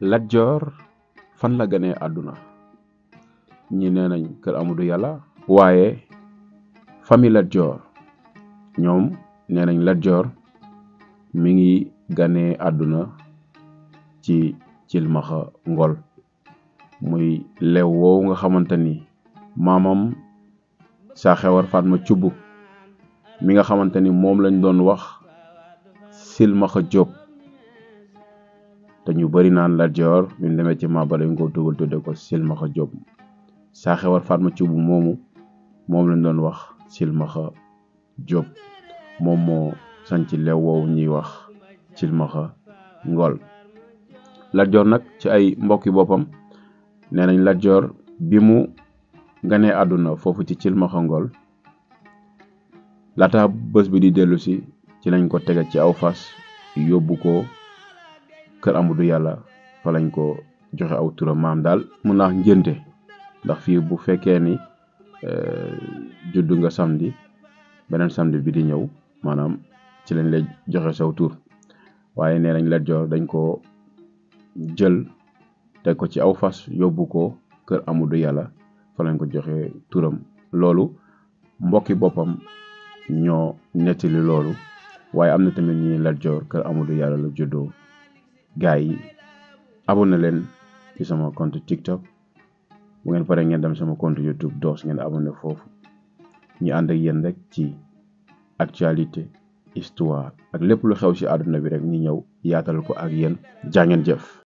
Lat Joor fan la ganee àdduna ñi nee nañ kër Amadou Yàlla waaye famille Lat Joor ñoom nee nañ Lat Joor mi ngi ganee àdduna ci Cilmaxa Ngol muy lew woowu nga xamante ni maamam saa xewar Fatma Cubb mi nga xamante ni moom lañ doon wax Cilmaxa Jóob te ñu bari naan Lat Joor bi mu demee ci Maba dañ ko tugal tudde ko Cilmaxa Jóob saa xewar Fatma Cubb moom lañ doon wax Cilmaxa Jóob moom moo sanc lew woowu ñuy wax Cilmaxa Ngol. Lat Joor nag ci ay mbokki boppam nee nañ Lat Joor bi mu ganee àdduna foofu ci Cilmaxa Ngol laata bés bi di dellu si ci lañ ko tege ci aw fas yóbbu ko kër Amadou Yàlla fa lañ ko joxe aw turam maam daal mun naa ngénte ndax fii bu fekkee ni juddu nga samedi beneen samedi bi di ñëw maanaam ci lañ lay joxe saw tur waaye nee nañ Lat Joor dañ ko jël teg ko ci aw fas yóbbu ko kër Amadou Yàlla fa lañ ko joxe turam loolu mbokki boppam ñoo nettali loolu waaye am na tamit ñi Lat Joor kër Amadou Yàlla la juddoo. gaay yi abonné leen ci sama compte TikTok bu ngeen paree ngeen dem sama compte YouTube Doss ngeen abonné foofu ñu ànd ak yéen rek ci actualité histoire ak lépp lu xew ci àdduna bi rek ñu ñëw yaatal ko ak yéen jaa ngeen jëf.